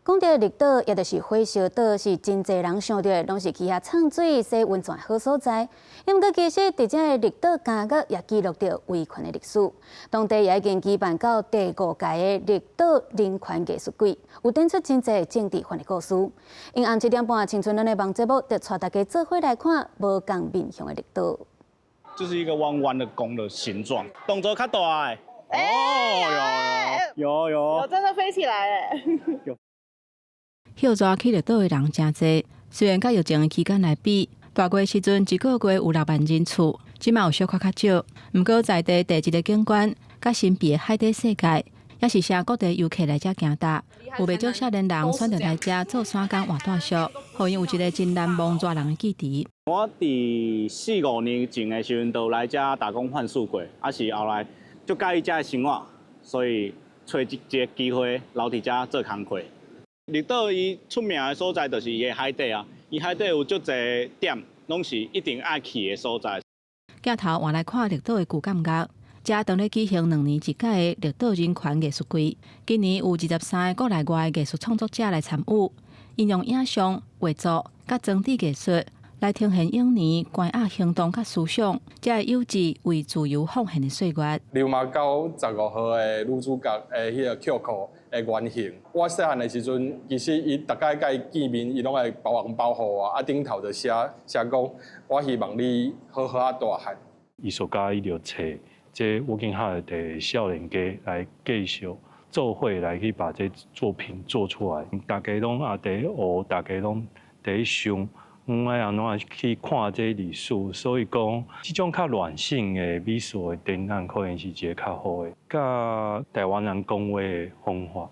講著綠島，也就是火燒島，是真濟人想著的，攏是去遐藏水、洗溫泉好所在。毋過其實，佇這個綠島監獄也記錄著維權的歷史。當地也已經舉辦到第五屆的綠島人權藝術季，有展出真濟政治犯的故事。因暗7點半，青春咱的網節目就帶大家做伙來看無仝面向的綠島。這是一個彎彎的弓的形狀，動作較大。哦，有有有，有真的飛起來誒！歇熱去綠島的人誠濟，雖然佮疫情的期間來比，大月時陣一個月有6萬人次，這馬有小可較少。毋過在地地質的景觀，佮神秘的海底世界，也是啥各地遊客來遮行踏。有袂少少年人選擇來遮做散工換住宿，予𪜶有一個真難忘熱人的記憶。我佇四五年前的時陣，就來遮打工換宿過，啊是後來足佮意遮的生活，所以揣一個機會留佇遮做工課。綠島伊出名的所在就是伊的海底啊，伊海底有足濟點，攏是一定愛去的所在。鏡頭換來看綠島的舊監獄，遮當咧舉行2年一屆的綠島人權藝術季，今年有23個國內外藝術創作者來參與，𪜶用影像、畫作、佮裝置藝術來呈現永年關押行動佮思想，才會有志為自由奉獻的歲月。流麻溝15號的女主角的彼個 Q 的原型，我細漢的時陣，其實伊逐擺佮伊見面，伊攏會包紅包予我，啊頂頭就寫寫講，我希望你好好仔大漢。藝術家伊就揣這 working holiday 的少年家來繼續做伙來去把這作品做出來。大家攏也佇學，大家攏佇想，阮愛按怎去看這歷史，所以講這種較軟性的美術的展覽，可能是一個較好的，佮台灣人講話的方法。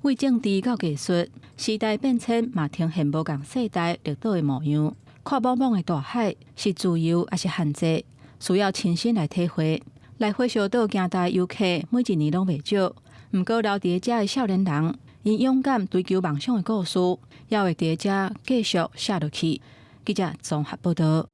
為政治到藝術，時代變遷嘛呈現無仝世代綠島的模樣。闊莽莽的大海是自由抑是限制，需要親身來體會。來火燒島行踏遊客每一年攏袂少，毋過留佇遮的少年人，𪜶勇敢追求夢想的故事，也會佇遮繼續寫落去。記者綜合報道。